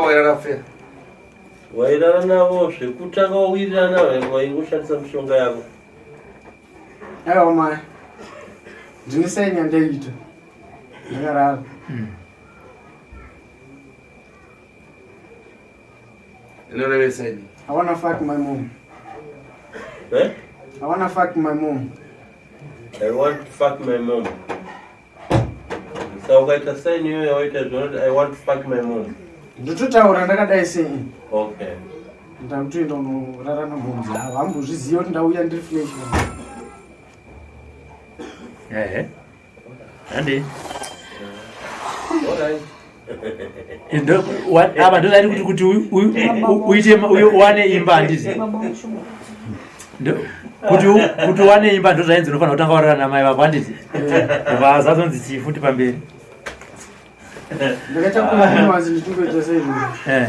wairara fera. Wairara navo zvekutanga wawirirana waingoshandisa mishonga yako. Aiwa mai. Ndine saini yandaiita. Ndakarara. Inoreve saini. I wanna fuck my mom. Eh? I wanna fuck my mom. I want to fuck my mom. Saka ukaita saini iyoyo yawaita zvinoti I want to fuck my mom. Ndototaura ndakadai sei. Okay. Ndakutoenda unorara namomzi ava hambozviziva kuti ndauya ndiri fresh. Ehe. Handi. All right. Apa ndozvati kuti kuti uite uwane imba handizi. Kuti kuti uwane imba ndozvainzi unofanira kutanga warara namai vako handiti. Vazazonzi chii futi pamberi. Ndakaita kumazi ndichitoita sei. Eh.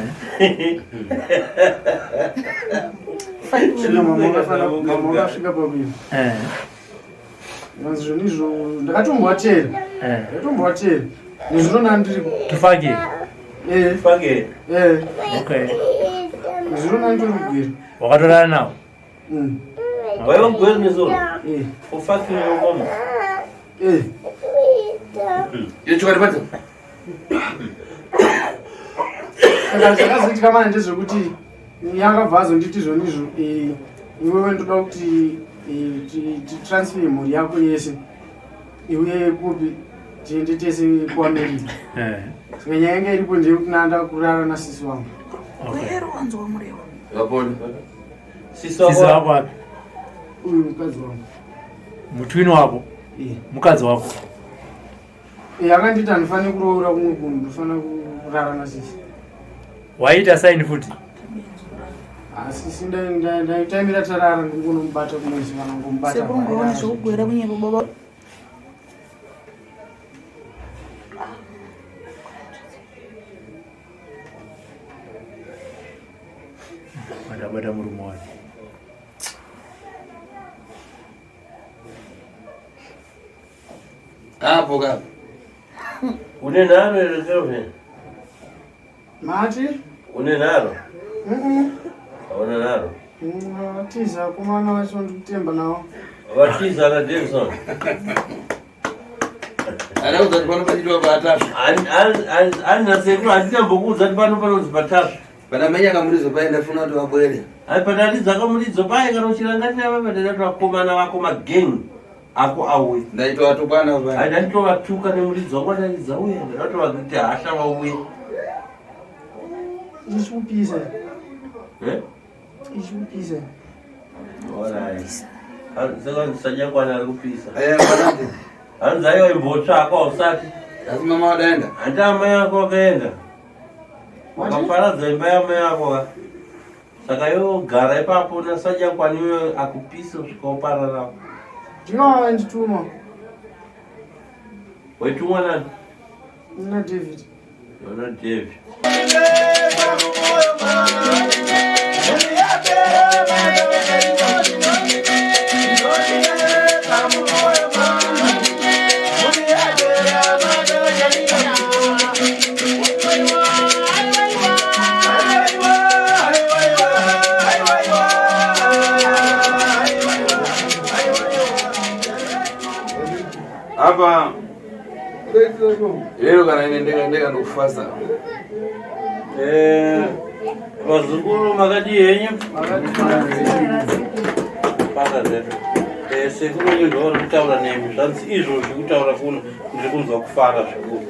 Mama vakasvika pakuita. Eh. Zvanzi zvoni izvo ndakatombovatera. Eh. Ndakatombovatera. Nezuro ndandiri Tufake. eh Fake. eh Okay. nezuro ndanditori kugwira. Wakatorara nawo. Waiva mugwere nezuro. Eh For fucking your mom. eh Iyo chokwadi padzo. Saka zvakazoitika manje ndezvekuti yakabva azonditi zvoni izvo eh, iwewe ndoda kuti eh, titransfer mhuri yako yese iuye kupi tiende tese kuAmerica. Eh. Saka nyaya yanga iripo ndeyekuti nanda kurara nasisi wangu. Okay. Vaponi. Sisi Sisi wako. wako api? Uyu mukadzi wangu. Mutwini wako. Eh. Mukadzi wako. Eh, akanditi handifaniri kuroora kumwe kunhu ndofanira kurara nasisi. Waita saini futi. Asisi ndaitaimira tarara ndingonomubata kumwezi kana ngomubata. Sekuru ngaone zvekugwera kunyepa baba. Ndabata murume wake. Apo kapo. Une nharo here Kelvin? Mati? Une nharo? Mm-mm. Hauna nharo. Vatiza vakomana vacho ndikutemba navo. Vatiza na Davison. Ana kuzati pano pachidiwa patasva. Ani nasekuru handinambokuudza kuti pano panonzi patasva. Pana menya kamuridzo paye ndafuna kuti vabwere. Ai padaridza kamuridzo paye kana uchirangarira vava ndadati vakomana vako magang ako auye. Ndaitwa vatukwana paye. Ai ndanditovatuka nemuridzo wangu wadaridza uye ndatovakuti hasha vauye. Ichikupisa. Eh? Ichikupisa. Alright. Saka ndisanyangwana ari kupisa. Aya panati. Hanzi aiwa imbotsvakwa usati. Asi mama wadaenda. Handi amai ako wakaenda. Wakaparadza imba yamai ako ka. Saka iwe gara ipapo nasanyangwani iwe akupisa kusvika uparara. Ndinova ndituma Waitumwa nani? na David. Yona David. Apa lero kana ine ndeka ndeka ndokufasa. Eh, vazukuru makadii henyu? Paka zetu. Eh, sekuru wenyu ndo vari kutaura nemi zvanzi izvozvi kutaura kuno ndiri kunzwa kufara zvikuru.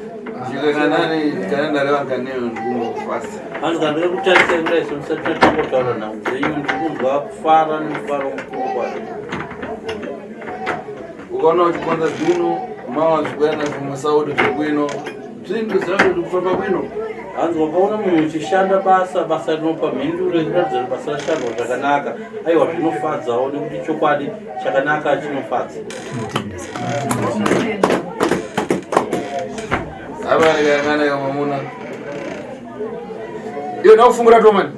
Chikana nani kana ndareva nkaneyo ndikufasa. Hanzi kana ndiri kutarisa kudai so ndisati tatombotaura nhau dzenyu ndiri kunzwa kufara nemufaro mukuru kwazvo. Ukaona uchikonza zvinhu mawa zvikuenda zvimusaudi zvekwino zvinhu zvako zvikufamba kwino. Hanzi wakaona munhu uchishanda basa basa rinopa mhinduro inoratidza kuti basa rashandwa zvakanaka aiwa zvinofadzawo nekuti chokwadi chakanaka chinofadza. Apa ndikayang'ana kamamuna. Iyo ndakufungura tomani.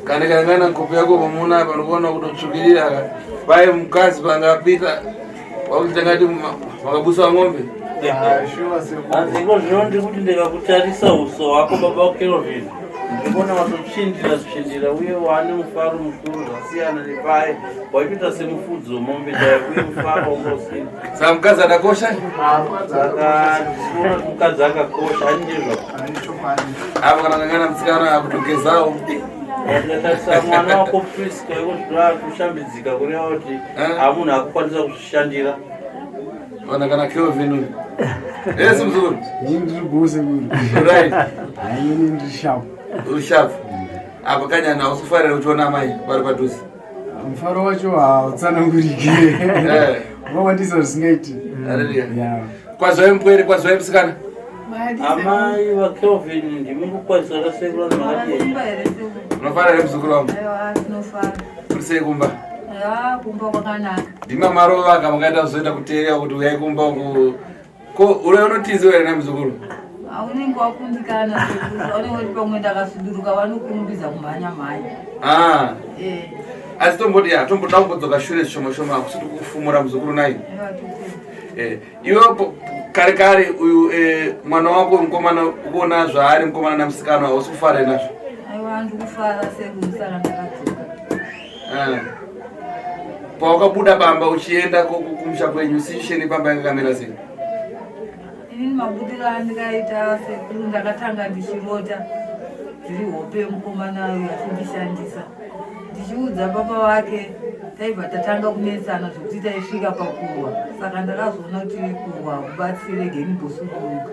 Kana kayang'ana nkope yako mamuna apa ndikuona kutotsvukirira aka. Paye mukadzi pangapita wakuita ngati Makabusa ng'ombe? Hanzi iko zvino ndiri kuti ndikakutarisa uso hwako baba Kelvin ndikuona watotsvindira tsvindira uye wane mufaro mukuru zvasiyana nepaye waitoita semufudzi wemombe chaiyo uye mufaro wanga usina. Saka mukadzi akakosha? Saka ndikuona kuti mukadzi akakosha ani ndizvo? Apo kana kangana musikana akutogezawo. Ndikatarisa mwana wako Prisca iko zvino akushambidzika kureva kuti hamunhu akukwanisa kuzvishandira. Ona kana Kelvin uyu. Yes mzukuru. Ini ndiri gose kuri. Right. Hayi ini ndiri sharp. Uri sharp. Apa kanyana hausifarira uchiona amai vari padhuze. Mufaro wacho hautsananguriki. Eh. Wakawandisa zvisingaiti. Hallelujah. Yeah. Kwazwai mupwere, kwazwai musikana. Amai vaKelvin ndimi kukwanisa rasekuru vanhu makadii? Unofara here muzukuru wangu? Aiwa, tinofara. Kuri sei kumba? Ya, kumba kwakanaka. Ndima marova ka makaita kuzoita kuteerera kuti uyai kumba uku. Ko uri unotiziwa here namuzukuru? Aunenge wakundikana sekuru, unenge uri pamwe ndakasuduruka vanokurumbidza kumhanya mhanya. Ah. Eh, Asi tomboti ya tomboda kumbodzoka shure zvishoma shoma kusati kufumura muzukuru nayi. aiwa totenda. Eh, iwe kare kare uyu eh, mwana wako mukomana ukuona zvaari mukomana namusikana hausi kufara here nazvo? Aiwa, ndikufara sekuru saka ndakadzoka. Ah. Pawakabuda pamba uchienda kumusha kwenyu situation pamba yanga yakamira sei? Inini mabudiro andikaita sekuru ndakatanga ndichirota dziri hope mukomana uyu achindishandisa ndichiudza baba vake taibva tatanga kunetsana zvekuti taisvika pakurwa saka ndakazoona kuti kurwa hakubatsire genimbosuduruka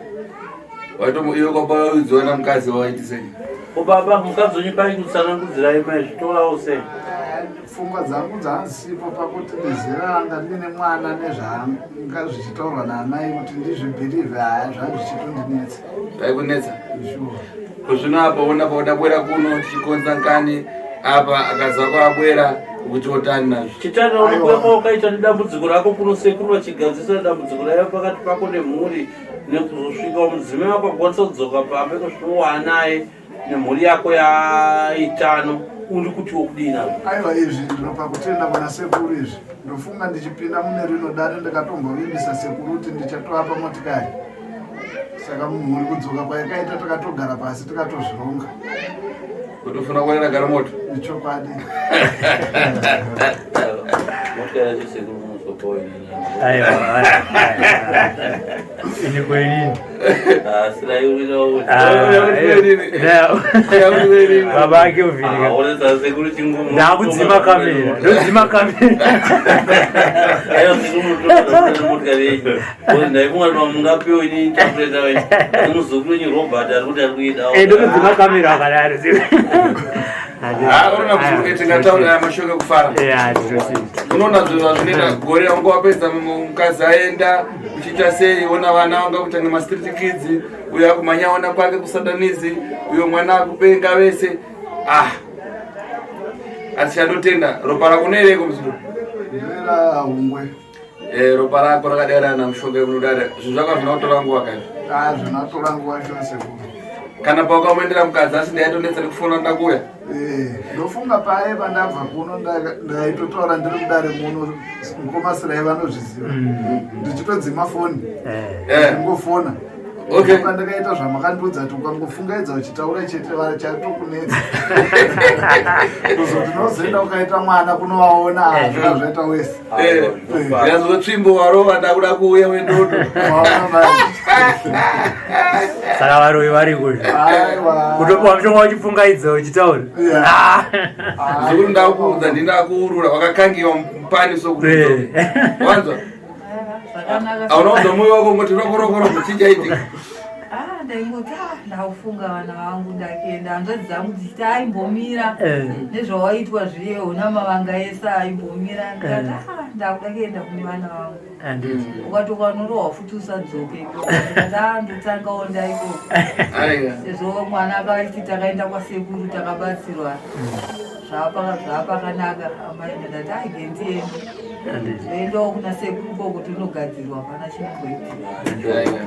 Waitomo iwe kwaba udziwa namukadzi waiti sei? Ko baba mukadzi wenyu paikutsanangudzirai mai zvitorawo sei? Pfungwa dzangu dzanzisipo pakuti nezera ranga ndine mwana nezvanga zvichitaurwa naamai kuti ndizvibhilivhe haya zvanga zvichitondinetsa. Zvaikunetsa? Sure. Kuzvino apa ona pauda bwera kuno tichikonza nkani apa akadzi ako abwera kuti otani nazvo. Chitanda unokuya kwaukaita nedambudziko rako kuno sekuru vachigadzirisa dambudziko raiva pakati pako nemhuri nekuzosvika mudzimai wako akwanisa kudzoka pamba ikosvika nemhuri yako yaitano uri kuti wokudii nazvo? Aiwa izvi ndinopa kutenda kuna sekuru izvi ndofunga ndichipinda mune rino dare ndakatombovimbisa sekuru kuti ndichatovapa motikari saka mhuri kudzoka kwayakaita takatogara pasi tikatozvironga kuti ufuna kuonera gara moto ichokwadi motikari yacho sekuru munozopawo inini Aiwa, aiwa, aiwa. Ini kwenini. Baba ake uvhinika. Ndakudzima kamera. Ndodzima kamera. Ndokudzima kamera akadaro. Unoona kuti tingataura mashoko ekufara. Unoona zvinhu zvazvinoita gore wanga wapedza mukadzi aenda uchiita sei ona vana vanga kutanga mastreet kids uyo akumhanya ona kwake kusatanizi uyo mwana akupenga vese ah asi chandotenda ropa rako unoereko muzukuru ndinoera hungwe Eh, ropa rako rakadara namushonga yekunodara zvinhu zvako hazvina kutora nguva kani ah zvina kutora nguva chose kana paukamuendera mukadzi asi ndaitonetsa nekufona ndakuuya eh, ndofunga paye pandabva kuno ndaitotaura ndiri mudare muno mukoma sirai vanozviziva ndichitodzima foni eh. ndingofona Okay. Pandakaita zvamakandiudza kuti ukangofungaidza uchitaura chete vachatokunetsa. Kuzoti unozoenda ukaita mwana kunovaona eh. zvanga zvaita wese. Eh, Yazwa tsvimbo warova ndakuda kuuya wendodo. Saka varoyi variko. Kutopiwa mushonga uchipfungaidza uchitaura. Ah. Zukuru ndakuudza ndindakuurura wakakangiwa mupani sokuti. Eh. Wanzwa? Zvakanaka. Hauna kuudza moyo wako ngoti roko roko roko chichaitika. Ah, ndaingoti ah, ndakufunga vana vangu ndakuenda hanzvadzi dzangu dzichiti aimbomira Eh. nezvawaitwa zviye hona mavanga ese aimbomira ndikati Eh. ah, ndakuda kuenda kune vana vangu Handiti. ukati ukanorohwa futi usadzoke ikoko ndikati ah, ndotangawo ndaikoko Aiwa. sezvo mwana akaiti takaenda kwasekuru takabatsirwa zvapakanaka amai ndati aige ndiende ndoendawo kuna sekuru koko tinogadzirwa hapana chinomboitika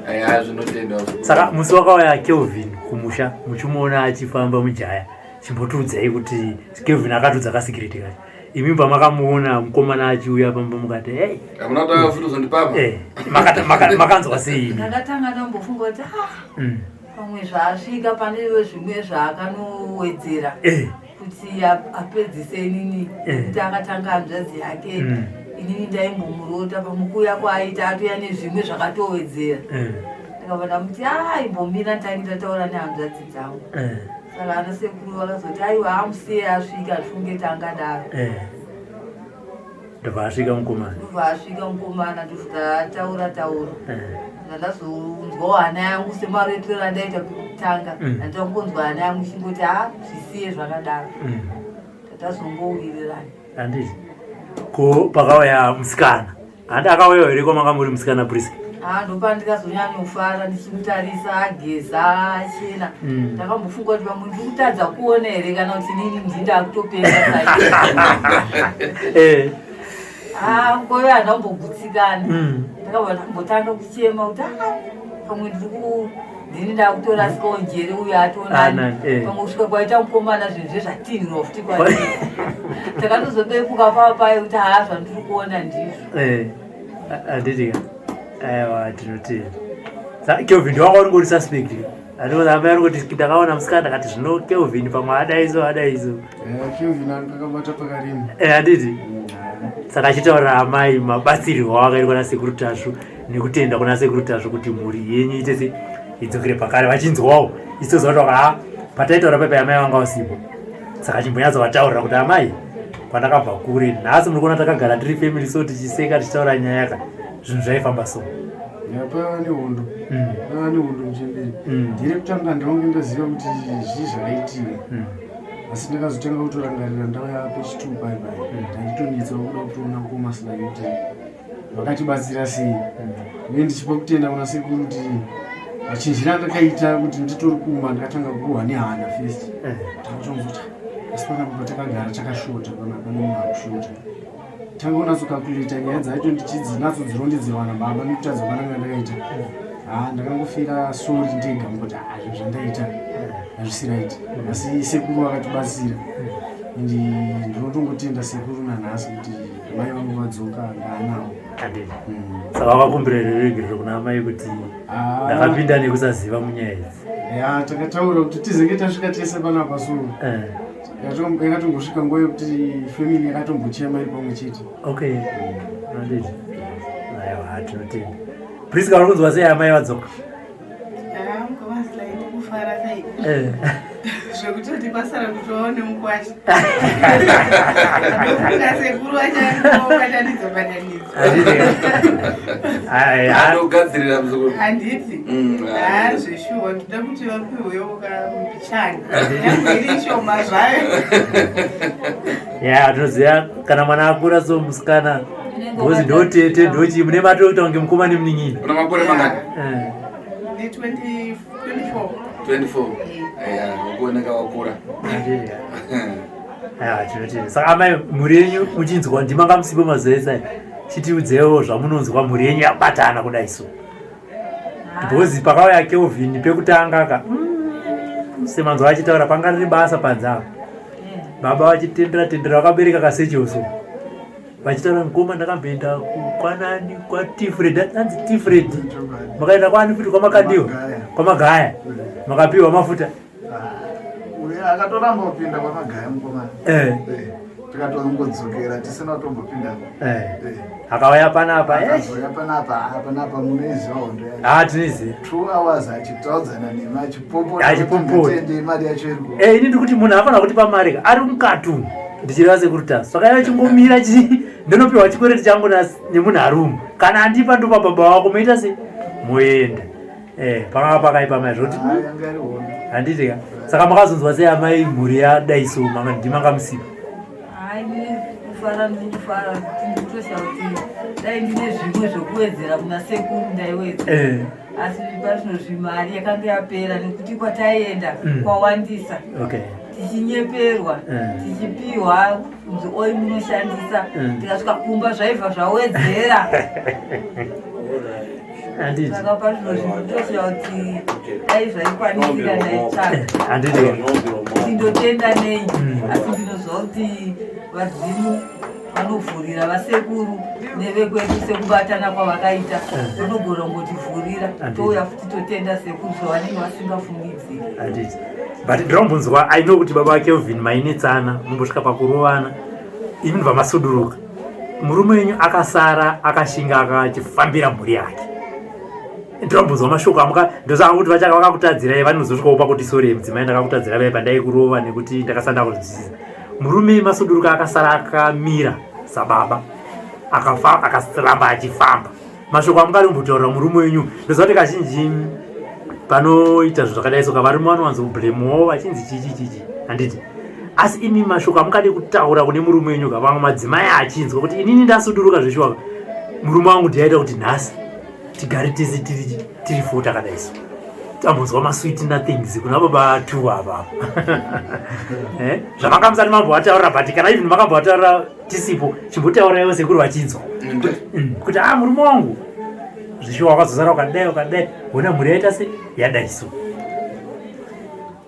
Aiwa zvinotendwa. Saka musi wakauya Kelvin kumusha muchimuona achifamba mujaya chimbotiudzai kuti Kelvin akatudza kasikiriti kacho. Imi pamakamuona mukomana achiuya pamba mukati hey. Hamuna kutanga futi kuzondipapa? Eh, makanzwa sei? Ndakatanga ndambofunga kuti ah, pamwe zvaasvika pane zvimwe zvaakanowedzera kuti apedzise inini kuti akatanga hanzvadzi yake inini ndaimbomurota pamukuuya kwaaita atouya nezvimwe zvakatowedzera. Ndikabva ndamuti a imbomira nditange ndataura nehanzvadzi dzangu. Saka ana sekuru vakazoti aiwa amusiye asvika tifunge tangadaro. Ndobva asvika mukomana. Ndobva asvika mukomana ndobva taura taura. Ndazonzwawo hana yangu semaretero andaita kutanga. Ndangonzwa hana yangu ichingoti ha zvisiye zvakadaro. Tazongowirirana. Handiti. Ko pakauya musikana. Handi akauya here kwamanga muri musikana Priska? Ah, ndopandikazonyanyofara ndichimutarisa ageza achena. Ndakambofunga kuti pamwe ndiri kutadza kuona here kana kuti nini ndini ndakutopenga. Ah, koyo handina kumbogutsikana. Ndakabva ndambotanga kuchema kuti ah, pamwe ndiri ku ndini ndakutorasikawo njere uyo atonani. Pamwe kusvika kwaita mukomana zvinhu zvezvatinhirwa futi kwandiri. Takatozobepuka pava paye kuti haa zvandiri kuona ndizvo. Handiti ka? Aiwa tinotenda. Kelvin ndiwanga uri ngori suspect. Andikuti amai ari kuti ndakaona musikana ndakati zvino Kelvin pamwe adaiso adaiso. Kelvin akabata pakarima. Handiti? Saka achitaurira amai mabatsirirwo awakaitwa nasekuru Tasvu nekutenda kuna sekuru Tasvu kuti mhuri yenyu ite se idzokere pakare vachinzwawo ichitoziva kuti ha pataitaura pepa amai vanga vasipo. Saka chimbonyatsovataurira kuti amai kwandakabva kure nhasi muri kuona takagara tiri family so tichiseka tichitaura nyaya ka zvinhu zvaifamba so. Paiva nehondo. Paiva nehondo muchembere. Ndiri kutanga ndinonge ndaziva kuti zvii zvakaitika. Asi ndakazotanga kutorangarira ndauya pechi 2 pai pai. Ndaitonetsawo kuda kutoona mukoma Sly kuti vakatibatsira sei. Uye ndichipa kutenda kuna sekuru kuti machinjiro andakaita kuti nditori kumba ndakatanga kurohwa nehana first. Ndakatonzwa kuti asi panapa patakagara takashota panapa nemunhu akushota. Tanga kunatsokakuleta nyaya dzacho ndichidzinatso dzirondedzerwa nababa nekutadza kwandanga ndakaita. Ndakangofira sorry ndega kuti zvinhu zvandaita hazvisi right. Asi sekuru vakatibatsira. And ndinotongotenda sekuru nanhasi kuti mai vangu vadzoka ndaanawo. Handiti. Saka wakakumbira here ruregerero kuna amai kuti ndakapinda nekusaziva munyaya idzi? Ya, takataura kuti tizenge tasvika tese panapa so. Yakatombosvika nguva yekuti family yakatombochema iri pamwe chete. Okay. Handiti. Aiwa, tinotenda. Priska, uri kunzwa sei amai vadzoka? Mukoma Sly, ndikufara sei? Zvekutoti kwasara kuti waone mukwasha. Ndofunga sekuru vachangobatanidza batanidza. Anogadzirira muzukuru. Handiti. Zveshuwa ndoda kuti vapiwewo kambichana. Nyangwe iri shoma zvayo. Ya, tinoziva kana mwana akura so musikana because ndotete ndochii mune matoita kunge mukoma nemunin'ina. Una makore mangani? Ndi 24. 24. Ukuoneka wakura. Tinotenda. Saka amai mhuri yenyu muchinzwa ndimanga musipo mazuva ese aya. Chitiudzewo zvamunonzwa mhuri yenyu yabatana kudai so. Because pakauya Kelvin pekutanga ka. Semanzwa achitaura panga riri basa panze apa. Baba vachitendera tendera vakabereka kasechoso. Vachitaura mukoma ndakamboenda kwanani kwaTifred anzi Tifred. Makaenda kwani futi kwamakandiwa? Kwamagaya. Makapiwa mafuta. Uye akatoramba kupinda kwamagaya mukomana. Tikatongodzokera tisina kutombopinda. Akauya panapa. Akauya panapa, panapa munoiziva hondo yacho. Tinoiziva. 2 hours achitaudzana nemi achipopota. Achipopota. Tende mari yacho iri ku. Ini ndiri kuti munhu haafanira kutipa mari ka ari mukati umu. Ndichireva sekuru Tasvu. Saka iye chingomira chi ndinopiwa chikwereti changu nemunhu ari umu. Kana andipa ndopa baba wako moita sei? Moenda. Pakanga pakaipa mai zvoti. Yanga iri hondo. Handiti ka. Saka makazonzwa sei amai mhuri yadaiso manga ndimanga musipo? Hai, kufara ndikufara ndikutosha kuti dai ndine zvimwe zvekuwedzera kuna sekuru ndaiwedzera. Asi pazvinozvi mari yakanga yapera nekuti kwataienda kwawandisa. Tichinyeperwa, tichipiwa kunzi oi munoshandisa, tikasvika kumba zvaibva zvawedzera. Handiti. Saka pazvino zvinhu ndosvika kuti dai zvaikwanisika ndaitsvaga. Handiti. Kuti ndotenda nei asi ndinoziva kuti vadzimu vanovhurira vasekuru nevekwedu sekubatana kwavakaita vanogona kungotivhurira touya futi totenda sekuru zvavanenge vasingafungidziri. Handiti. But ndinombonzwa I know kuti baba vaKelvin mainetsana mumbosvika pakurovana imi ndibva masuduruka. Murume wenyu akasara akashinga akachifambira mhuri yake. Ndinombonzwa mashoko amuka ndosaka kuti vachaka vakakutadzirai vanozosvikawo pakuti sorry mudzimai ndakakutadzira vaye pandaikurova nekuti ndakasanda kuzwisisa. Murume masuduruka akasara akamira sababa akafa akaramba achifamba. Mashoko amungari kumbotaurira murume wenyu ndoziva kuti kazhinji panoita zvinhu zvakadai soka varume vanowanzoblemewawo vachinzi chichi chichi handiti asi imi mashoko amungade kutaura kune murume wenyu ka vamwe madzimai achinzwa kuti inini ndasuduruka zveshuwa murume wangu ndiyaita kuti nhasi tigare tese tiri tiri fo takadai so tambonzwa masweet nothings kuna baba two apa eh? zvamanga musati mamboataurira but kana even makamboataurira tisipo chimbotauraiwo sekuru vachinzwa kuti a murume wangu zvishuwa wakazozara ukadai ukadai hona mhuri yaita se yadai so.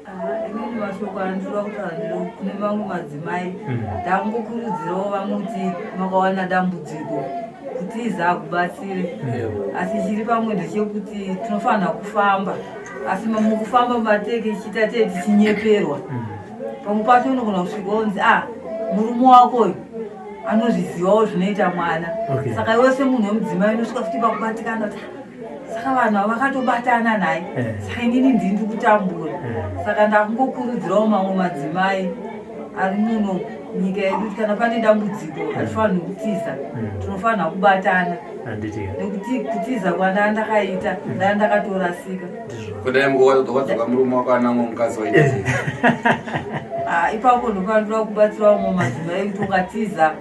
Ah, inini mashoko andinoda kutaura ndiro kune mamwe madzimai ndangokurudzirawo vamwe kuti makawana dambudziko kutiza hakubatsire asi chiri pamwe ndechekuti tinofanira kufamba asi mukufamba mateke chiita tee tichinyeperwa pamwe pacho unogona kusvika onzi a murume wako uyu anozvizivawo zvinoita mwana. Saka iwe semunhu wemudzimai unosvika futi pakubatikana kuti "Ah, saka vanhu ava vakatobatana naye saka inini ndini ndiri kutambura. Saka ndakungokurudzirawo mamwe madzimai ari muno nyika yedu kuti kana pane dambudziko hatifanirwi kutiza, tinofanira kubatana Handiti. nekuti kutiza kwandaa ndakaita ndaa ndakatorasika. Kudai wadzoka murume wako anamwe mukadzi waita sei? Ah, ipapo ndopanoda kubatsira umwe madzimai kuti ukatiza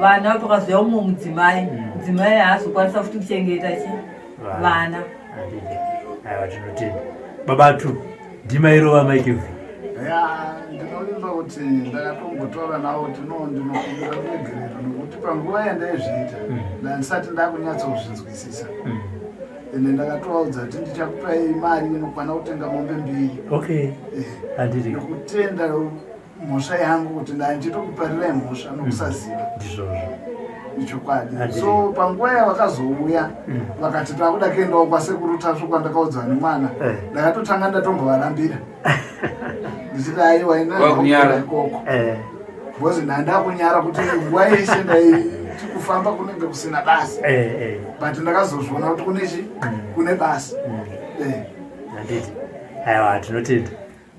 vana pakazouya umwe mudzimai, mudzimai haazokwanisa futi kuchengeta chi vana. Handiti. Aiwa tinotenda. Baba tu ndimairova mai Kelvin. Ya, ndinovimba kuti ndakatombotaura navo kuti no, ndinokumbira ruregerero nokuti panguva yandaizviita ndandisati ndakunyatsozvinzwisisa. Ende ndakatovaudza kuti ndichakupai mari inokwana kutenga mombe mbiri. Handiti. Nokutenda mhosva yangu kuti ndandichitokuparirai mhosva nokusaziva. Ndizvozvo. Ichokwadi. Handiti. So panguva yavakazouya vakati takuda kuendawo kwasekuru Tasvu kwandakaudzwa nemwana, ndakatotanga ndatombovarambira ndichiti aiwa Wakunyara. ikoko because ndandakunyara kuti nguva yese ndaiti kufamba kunenge kusina basa, but ndakazozviona kuti kune chi kune basa. Handiti. Aiwa tinotenda.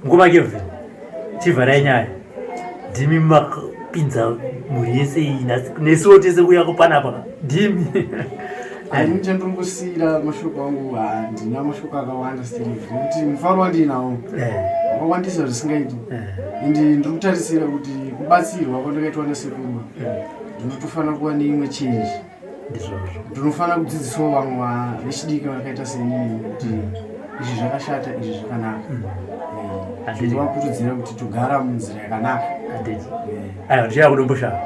Ngoma Kelvin. Chivharai nyaya. Ndimi makapinza mhuri yese iyi nesuwo tese kuuya kupanapa. Ndimi. Ini chandiri mashoko angu handina mashoko akawanda still nekuti mufaro wandinawo wakawandisa zvisingaiti ende ndiri kutarisira kuti kubatsirwa kwandakaitwa nasekuru ndinotofanira kuva neimwe change. Ndizvozvo. Ndinofanira kudzidzisawo vamwe vechidiki vakaita senini kuti izvi zvakashata, izvi zvakanaka. Handiti. Ndinovakurudzira kuti togara munzira yakanaka. Handiti. Aiwa ndichaya kudomboshava.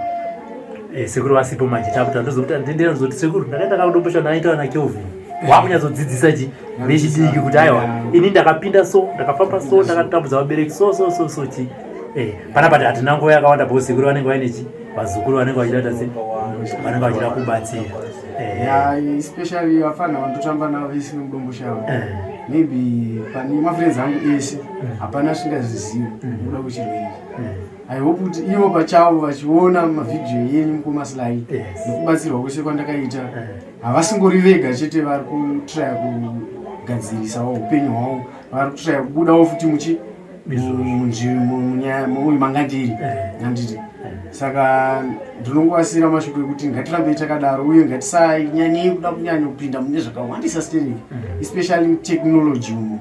Sekuru vasipo manje takuta ndozokuti ndendera ndozoti sekuru ndakaenda kakudomboshava ndaita na Kelvin. Wakunyatsodzidzisa chi vechidiki kuti aiwa ini ndakapinda so ndakafamba so ndakatambudza vabereki so so so so chi. Panapa hatina nguva yakawanda because sekuru vanenge vaine chi vazukuru vanenge vachida kuita sei vanenge vachida kubatsira. Ya, especially vafana vandotamba navo vese vemudomboshava, maybe pane mafriends angu ese hapana asingazvizivi nekuda kwechirwere. I hope kuti ivo pachavo vachiona mavhidhiyo yenyu mukomaslai nekubatsirwa kwese kwandakaita, havasingori vega chete vari kutraya kugadzirisawo upenyu hwavo, vari kutraya kubudawo futi muchi munzvimbo manga ndiri, handiti? Saka ndinongovasiyira mashoko ekuti ngatirambei takadaro uye ngatisanyanyei kuda kunyanya kupinda mune zvakawandisa stereki, especially technology umo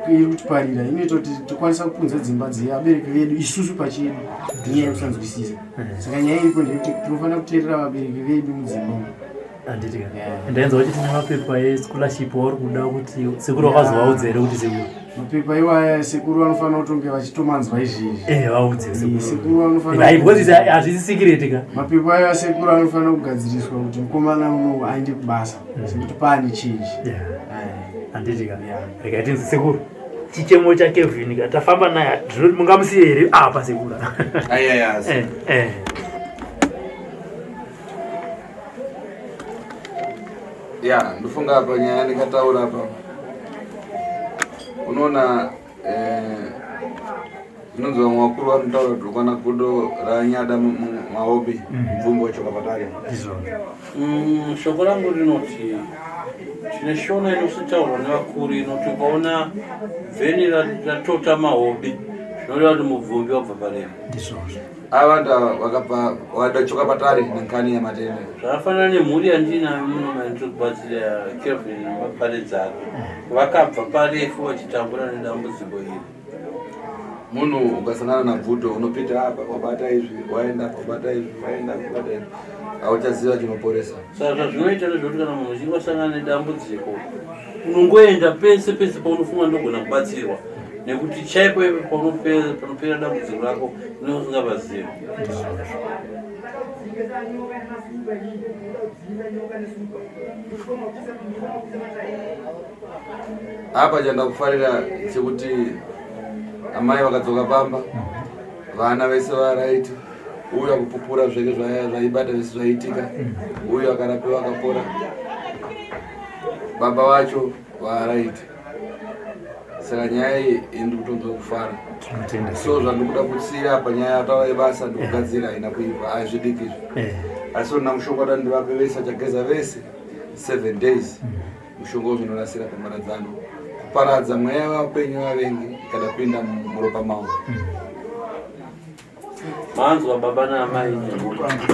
iri kutiparira, inoita kuti tikwanisa kupunza dzimba dzevabereki vedu isusu pachedu nenyaya yekusanzwisisa. Saka nyaya iripo ndeyekuti tinofanira kuteerera vabereki vedu mudzimba umu. Handiti. Ndainzwa kuti tine mapepa escholarship wauri kuda kuti sekuru wakazovaudza here kuti sekuru? Mapepa iwaya sekuru vanofanira kutonge vachitomanzwa izvezvi. Eh, vaudze Eh, sekuru. Sekuru vanofanira Hai, because hazvisi secret ka. Mapepa ayo asekuru anofanira kugadziriswa kuti mukomana uno aende kubasa sekuti paane chinji. Yeah. Eh, Handiti ka. Yeah. Regai tinzi sekuru. Chichemo cha Kelvin ka tafamba naye ndinoti mungamusiye here apa sekuru. Ayayasi. Eh, eh. Ya, ndofunga apa nyaya ndingataura apa. Unoona eh, zvinonzi vamwe vakuru vanotaura kuti rukwana gudo ranyada maobi mubvumbi wacho kapatari. Ndizvona. Shoko rangu rinoti tine shona inositaurwa nevakuru inoti ukaona bveni ratota mahobi zvinoreva kuti mubvumbi wabva parefu. Ndizvozvo. Ava vantu ava vakabva vadachoka patari nenkani yamatende. Zvakafanana nemhuri yandinayo muno mandiri kubatsira Kelvin nemapare dzake vakabva parefu vachitambura nedambudziko iri. Munhu ukasangana nabvuto unopinda apa wabata izvi waenda apa wabata izvi waenda apa wabata izvi hauchaziva chinoporesa. Saka zvazvinoita ndezvekuti kana munhu uchinge wasangana nedambudziko unongoenda pese pese paunofunga ndogona kubatsirwa nekuti chaipo ipo panopera dambudziko rako unenge usingapazivi. Apa chandakufarira chekuti amai vakadzoka pamba vana vese varaiti uyu akupupura zveke zvaibata zvese zvaiitika uyu akarapiwa akapora baba vacho varaiti saka nyaya iyi ini ndikutonzwa kufara. Tinotenda. So zvandikuda kutsiira apa nyaya yataura yebasa ndikugadzira haina kuipa hazvidiki izvi. Asi ona mushonga uda ndivape vese vachageza vese 7 days mushonga uzonorasira pamharadzano kuparadza mweya waupenyu vavengi ikada kupinda muropa mavo. Manzwa baba naamai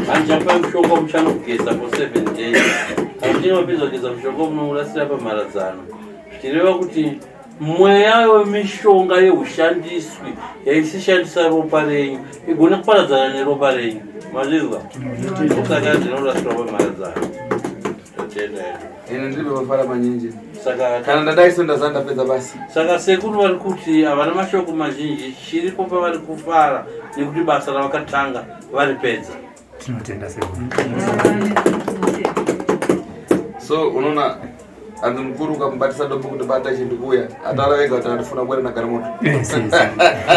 handichapai mushonga muchanogeza for 7 days. Kana muchinge mapedza kugeza mushonga munourasira pamharadzano zvichireva kuti mweya wemishonga yeushandiswi yaisishandisa ropa renyu igone kuparadzana neropa renyu. Mazvizwa? Saka ndinourasira pamharadzano. Tatenda hedu. Ini ndiri pafara manyinji. Saka Kana ndadai so ndazaa ndapedza basa. Saka sekuru vari kuti havana mashoko mazhinji, chiripo pavari kufara nekuti basa ravakatanga varipedza. Tinotenda sekuru. So unoona anzi mukuru ukamubatisa dombo kuti bata chindu kuuya ataura vega kuti andifuna kuenda nagara moto. Yes, yes.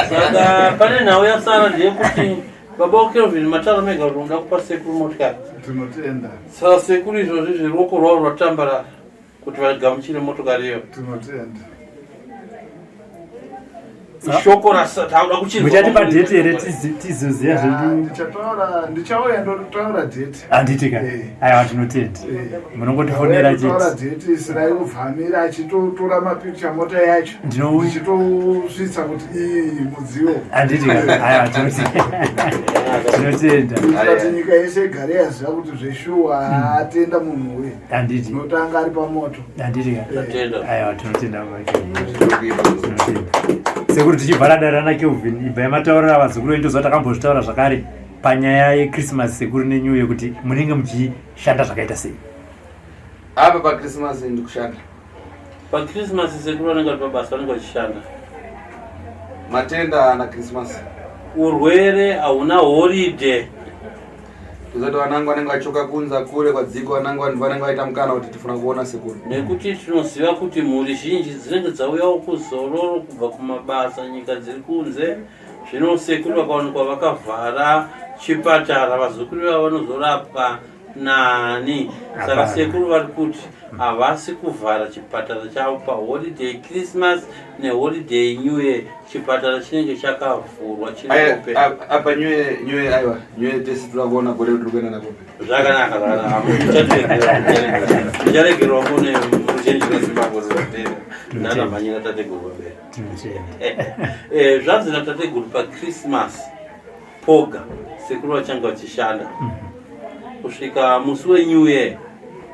Saka pane nhau yasara ndeyekuti baba waKelvin mataura mega kuti unoda kupa sekuru motikari. Tinotenda. Saka sekuru izvozvi zviruoko rwavo rwatambarara kuti vagamuchire motokari iyo. Tinotenda. Shoko rasataura kuchinzwa. Muchatipa dheti here tizoziva zvedu? Ndichataura, ndichauya ndotaura dheti. Handiti ka? Eh. Aiwa tinotenda. Eh. Munongotifonera Ndauya chete. dheti isirai kubvamira achitotora mapikicha mota yacho. Ndinouya. Ndichitosvitsa kuti iyi mudziyo. Handiti ka? Aiwa tinotenda. Tinotenda. Kuitira kuti nyika yese igare yaziva kuti zveshuwa atenda munhu uyu. Handiti. Unotanga ari pamoto. Handiti ka? Tatenda. Aiwa tinotenda baba Kelvin. Tinotenda. Sekuru tichibva radara naKelvin ibva yamataurira vazukuru venyu toziva takambozvitaura zvakare panyaya yeChristmas sekuru neNew Year kuti munenge muchishanda zvakaita sei. Apa paChristmas ndikushanda. PaChristmas sekuru vanenge vari pabasa vanenge vachishanda. Matenda ana Christmas. Urwere hauna holiday. Kuzoti vanangu vanenge vachoka kunza kure kwadziko vanangu vanhu vanenge vaita mukana kuti tifuna kuona sekuru. Nekuti tinoziva kuti mhuri zhinji dzinenge dzauyawo kuzororo kubva kumabasa nyika dziri kunze. Zvino sekuru vakawanikwa vakavhara chipatara vazukuru vavo vanozorapwa nani? Saka Hapana. sekuru vari kuti havasi kuvhara chipatara chavo paholiday Christmas neholiday New Year. Chipatara chinenge chakavhurwa chiri Aya, open. Apa nyuye nyuye aiwa nyuye tese tiri kuona gore tiri kuenda nako. Zvakanaka zvakanaka. Mucharegerwa kune ruzhinji rweZimbabwe rwapera nana mhanyira tateguru vapera. Tinotenda. Zvanzi natateguru paChristmas poga sekuru vachange vachishanda kusvika musi weNew Year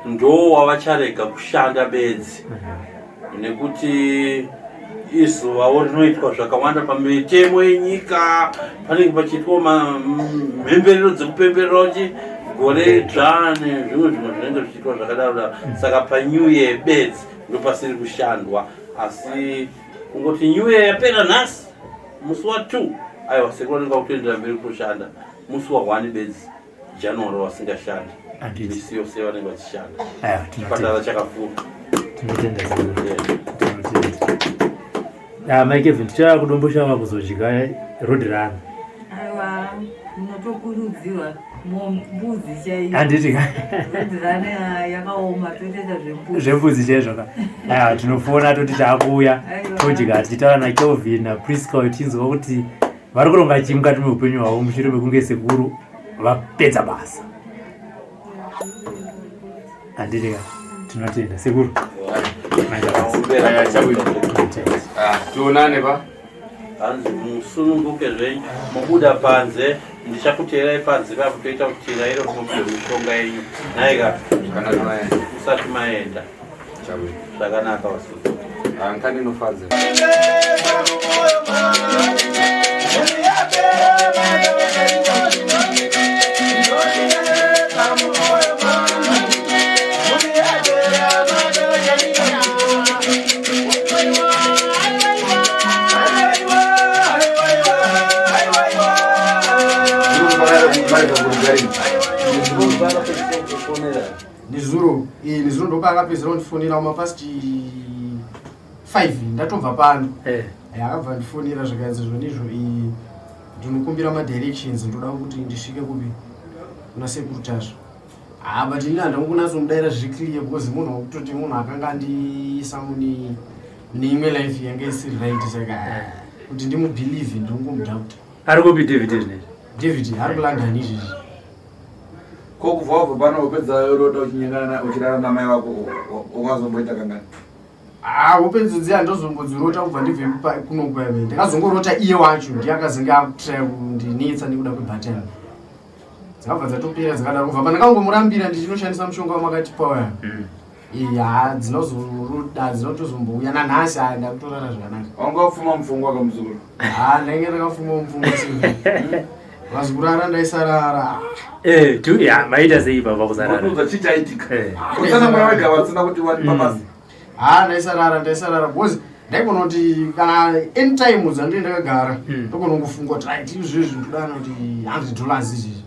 ndo wavacharega kushanda bedzi nekuti izuvawo rinoitwa zvakawanda pamitemo yenyika panenge pachiitwa mhemberero dzekupemberera kuti gore dzva nezvimwe zvimwe zvinenge zvichiitwa zvakadaro daro. Saka paNew Year bedzi ndopasiri kushandwa asi Kungoti new year yapera nhasi musi wa 2 aiwa sekuru vanenge vakutoendera mberi kutoshanda musi wa 1 bedzi January vasingashandi. Misi yose vanenge vachishanda. Chipatara chakavhurwa. Tinotenda sekuru. Tinotenda. Ah, Mai Kevin, tichava kudomboshava kuzodya road run. Aiwa, munotokurudzirwa mbudzi chaiyo. Handiti ka? Road run ah, yakaoma totoita zvembudzi. Zvembudzi chaizvo ka. Aiwa, tinofona toti taakuuya todya tichitaura naKelvin naPrisca tichinzwa kuti vari kuronga chii mukati meupenyu hwavo mushure mekunge sekuru vapedza basa. Handiti ka? Tinotenda sekuru. Ah, tionane pa. Hanzi musununguke zvenyu mobuda panze ndichakuteerai panze papo toita kuti tiraire mupiwe mishonga yenyu nhaika musati maenda zvakanaka vasununguke. Ah, nkani inofadza. Nezuro eh, nezuro ndopaakapedzera kundifonera kumapast 5 ndatobva pano eh. Eh, akabva ndifonera zvikanzi zvonizvo eh, ndinokumbira madirections ndoda kuti ndisvike kupi kuna sekuru tasva haa ah, but ini handangokunatsomudaira zviri clear because munhu wekutoti munhu akanga andiisa mune imwe life yanga isiri right saka kuti ndimubelieve ndinongomudoubt ari kupi david izvinezvi david ari kulondon izvezvi Ko kubva wabva pano wopedza rota uchinyengana uchirara namai vako wakazomboita kangani? Ah, hope idzodzi handozombodzirota kubva ndibve kuno kweve. Ndakazongorota iye wacho ndiye akazenge akutraya kundinetsa nekuda kwebhatani. Dzakabva dzatopera dzakadaro kubva pandakangomurambira ndichinoshandisa mushonga wamakatipa uya. Iya, dzinozoroda dzinotozombouya nanhasi aya ndakutorara zvakanaka. Wanga wapfuma mupfungwa kamuzukuru. Ah, ndainge ndakafuma mupfungwa sei. Vazikurara ndaisarara. Eh, tu ya maita sei baba kusarara. Unoudza chii chaitika? Eh. Kutsanangura wega vasina kuti wani pabasa. Ah, ndaisarara ndaisarara because ndaigona kuti kana anytime dzandinge ndakagara ndogona kungofunga kuti right izvezvi ndodana kuti 100 dollars izvezvi.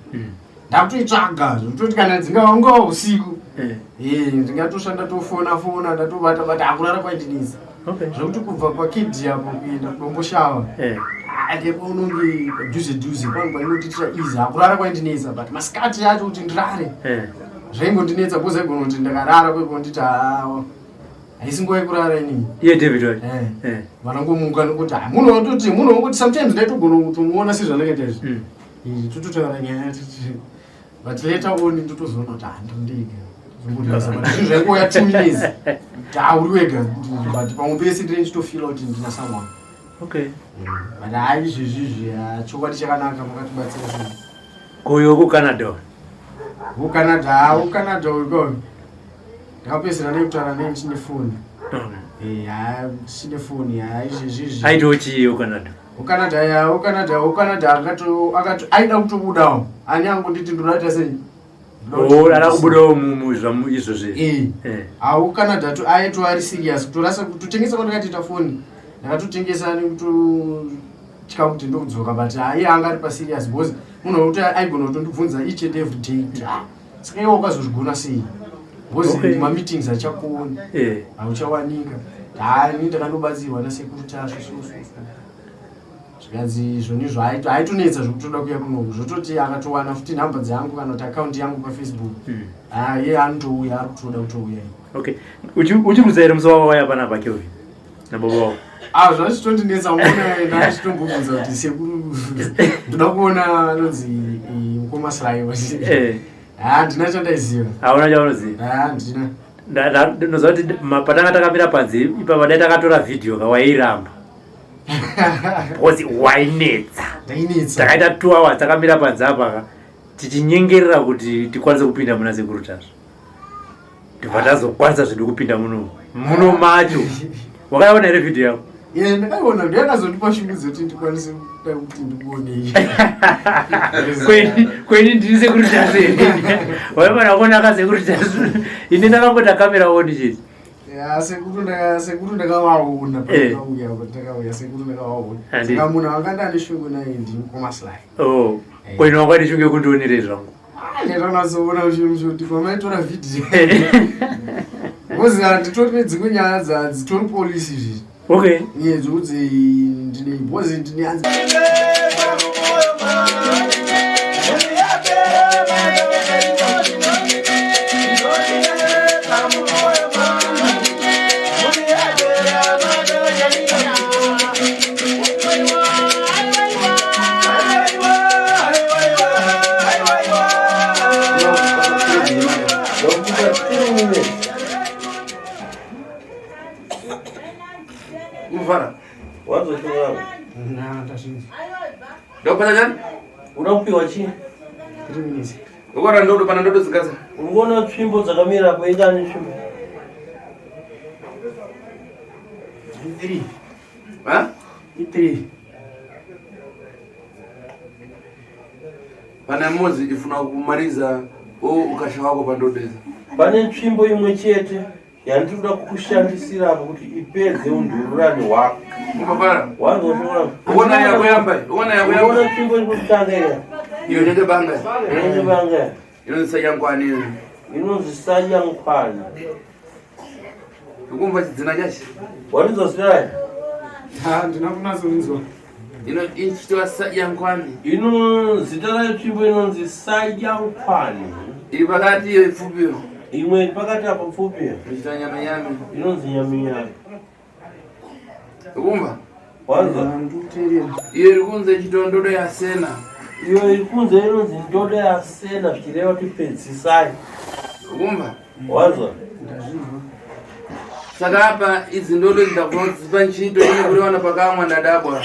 Ndakutoitsvaga zvekutoti kana dzingava ungava usiku. Eh. Eh, ndingatoshanda tofona fona ndatobata bata akurara kwaindinetsa. Okay. Zvekuti kubva pakidhi apo kuenda kudomboshava. Eh. Ah, ndipo unonge padhuze dhuze pangu painotiitira easy akurara kwaindinetsa but masikati acho kuti ndirare Eh. zvaingondinetsa because aigona kuti ndakarara kwekonditi haa haisi nguva yekurara inini Iye David wacho. Eh. Eh. vanangomuka nokuti ah, munhu watoti munhu wangoti sometimes ndaitogona kutomuona sezvandakaita izvi Tototaura nyaya titi but later on ndotozoona kuti handindega zvinhu zvaingouya two minutes kuti uri wega but pamwe pese ndine ndichitofila kuti ndina someone okay but hayi izvezvi izvi chokwadi chakanaka makatibatsira zvinhu kuyo kucanada kucanada kucanada uko ndakapedzisira nekutaura naye ndichine foni ndichine foni haa izvezvi izvi aitiwo chii kucanada ukanada ya ukanada ukanada akato akato aida kutobudawo ani angonditi ndoda sei Oh, ada kubudawo muzvamu izvo zve eh Eh. ah ukanada to aito ari serious kutorasa kutotengesa kwandakatoita foni ndakatotengesa nekutotya kuti ndokudzoka but iye anga ari paserious because munhu wekuti aigona kutondibvunza each and every day kuti ah saka iwe wakazozvigona sei because Okay. mameetings achakuoni Eh. hauchawanika hani ndakandobatsirwa nasekuru tasvu so so so zvikanzi izvonizvo aitonetsa zvekutoda kuya kunoku zvototi akatowana futi nhamba dzangu kana kuti akaunti yangu pafacebook ah, iye anotouya ari kutoda kutouya okay uchirudza here musi wavo waya panapa kelvin nababa wavo ah zvazvitondinetsa mona ndachitombobvunza kuti sekuru ndoda kuona anonzi mukoma sly Eh. handina chandaiziva hauna chaunoziva handina Ndinoziva kuti patanga takamira panze ipapa dai takatora vhidhiyo ka wairamba because wainetsa ndainetsa takaita two hours takamira panze apa ka tichinyengerera kuti tikwanise kupinda muna sekuru tasvu ndibva tazokwanisa zvedu kupinda muno muno macho wakaiona here vhidhiyo yako Ye, ndakaiona ndiyakazondipa shungu dzekuti ndikwanise kuda kuti ndikuonei Kweni kweni ndini sekuru tasvu here waifana kuona ka sekuru tasvu ini ndakangota kamera oni chete. Ya, sekuru ndaka sekuru ndakavaona pandakauya pandakauya sekuru ndakavaona. Saka munhu akanga ane shungu naye ndimukoma Sly. Oh. Ko ino wanga ane shungu yekundionere zvangu. Ah, ndakanyatsoona kuti pamaitora vhidhiyo. Because handitori nedzimwe nyaya dzadzitori polisi izvi. Okay. Nyaya dzekuti ndine because ndine hanzi Mufara. Wazochora. Na ndazvinzwa. Ndopata chani? Uda kupiwa chii? 3 minutes. Ukona ndodo pana ndodo dzikaza. Uri kuona tsvimbo dzakamira apo ingani tsvimbo? 3. Ha? I3. Pana mozi ifuna kumaliza o ukasha wako pandodeza. Pane tsvimbo imwe chete yandiri kuda kukushandisira apo kuti ipedze undururani hwako. Mupapara. Wanzwa Uona yako yamba. Uona yako yamba. Uona tsvimbo iri kutanga iya. Iyo nende banga. Inenge banga. Inonzi sayangwani iyo. Inonzi sayankwani. Ukumva chidzina chachi. Warinzwa zita rayo? Ha, ndina kunatsorinzwa. Ino ichitwa sayangwani. Ino zita rayo tsvimbo inonzi sayankwani. Iri pakati iyo ipfupi iyo. Imwe iri pakati apo pfupi. Ichitwa nyame nyame. Inonzi nyaminyami. Ukumva? Wanzwa? Ndikuteerera. Iyo iri kunze ichitwa ndodo yasena. Iyo iri kunze inonzi ndodo yasena zvichireva kuti pedzisai. Ukumva? Wanzwa? Ndazvinzwa. Saka apa idzi ndodo ndakudzipa ntchito ine kuliwana pakamwa ndadabwa.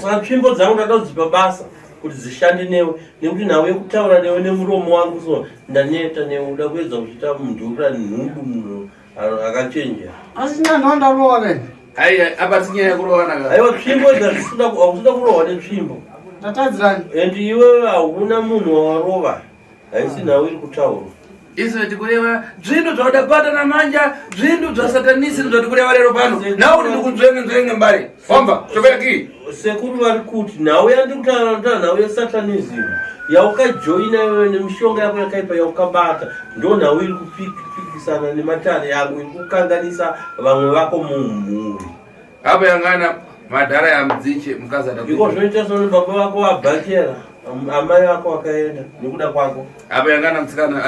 Saka tsvimbo dzangu ndada kudzipa basa kuti dzishande newe nekuti nhau yekutaura newe nemuromo wangu so ndaneta newe uda kuedza kuchiita mundurura nhubu munhu akachenjera. Asi ndanhu ndarowa kai. Ai apa sinyaya yekurowana ka. Aiwa tsvimbo idzi hadzisida hausida kurohwa netsvimbo. Ndatadzirani. And iwewe hauna munhu wawarova haisi nhau iri kutaurwa. Izvo tikureva zvinhu zvauda namanja zvinhu zvasatanisi zvatikureva lero pano nauri ndikunzvenge nzvenge mbari famba chobeki Sekuru vari kuti nhau yandiri kutaura ndotaura nhau yesatanism yaukajoina iwewe nemishonga yako yakaipa yaukabata ndo nhau iri kupikisana nematare yangu iri kukanganisa vamwe vako mumhuri. Apa yangana madhara yamudziche mukadzi Iko zvinoita soni baba vako vabhachera amai vako vakaenda nekuda kwako. Apa yangana musikana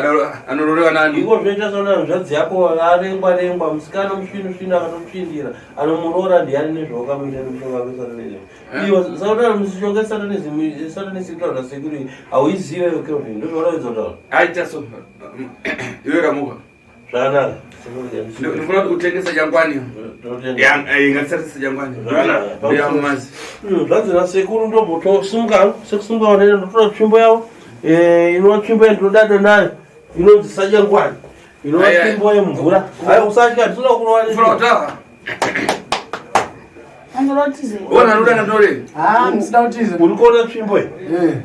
anororewa nani? Iko zvinoita soni hanzvadzi yako arengwa rengwa musikana musvinu svinu akatotsvindira anomuroora ndiani nezvawakamuita nemishonga yesatanism. Iwe sautana mishonga yesatanism satanism kutaura sekuru hauizive iwe Kelvin ndozvaunoedza kutaura. Aita so iwe ramuka. Zvakanaka. Ndifuna kuti utengese jangwani. Ngatisatise jangwani. Ndiyamazi. Zvanzi nasekuru ndombotosimuka sekusimuka vanene ndotora tsvimbo yavo inova tsvimbo yandinodada nayo inonzi sajangwani inova tsvimbo yemvura. Ayi usatya ndinoda kurova Funa kutaura. Ona ndoda ndore. Ah, ndisida kutiza. Uri kuona tsvimbo iyi?